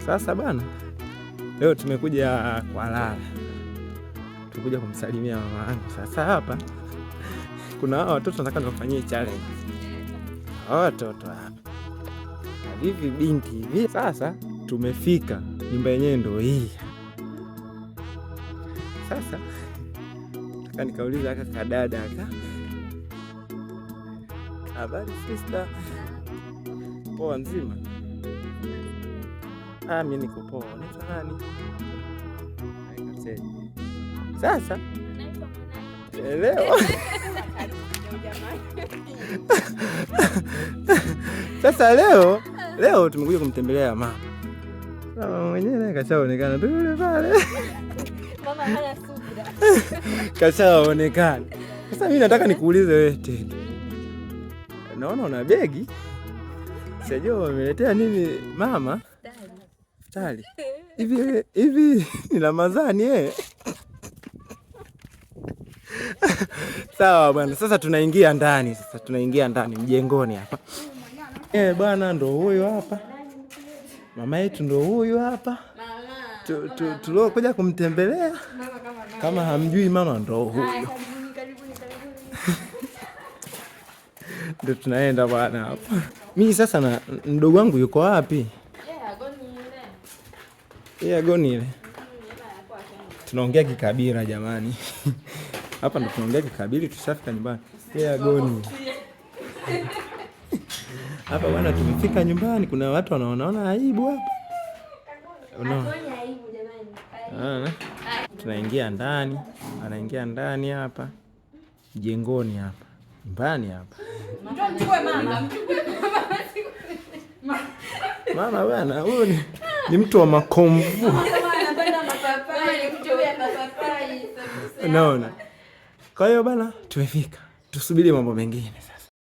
Sasa bana, leo tumekuja kwa Lala, tumekuja kumsalimia mama yangu. Sasa hapa kuna hao watoto nataka niwafanyie challenge. Hao watoto hapa na vivi binti hivi. Sasa tumefika nyumba yenyewe ndio hii. Sasa nataka nikauliza aka kadada aka, habari sister? Poa nzima? Ah, mimi niko poa. Unaitwa nani? Sasa leo sasa leo tumekuja kumtembelea mama. Mama mwenyewe kashaonekana tu yule pale. Mama hana subira. Kashaonekana. Sasa mimi nataka nikuulize wewe tena. Naona una begi. Sijajua wameletea nini mama? Futari. Hivi hivi ni Ramadhani eh? Sawa bwana, sasa tunaingia ndani, sasa tunaingia ndani mjengoni hapa. Eh, bwana ndo huyu hapa. Mama yetu ndo huyu hapa. Tuliokuja kumtembelea. Kama hamjui mama ndo huyu. Ndo tunaenda bwana hapa. Mimi sasa na mdogo wangu yuko wapi? Yeye agoni ile. Tunaongea kikabila jamani. Hapa ndo tunaongea kikabili, tushafika nyumbani. Yeye agoni. Hapa bwana tumefika nyumbani, kuna watu wanaonaona aibu hapa. Unaona? Tunaingia ndani, anaingia ndani hapa. Jengoni hapa. Nyumbani hapa. Mama bwana, huyu ni mtu wa makomvu. Unaona? Kwa hiyo bana, tumefika. Tusubiri mambo mengine sasa.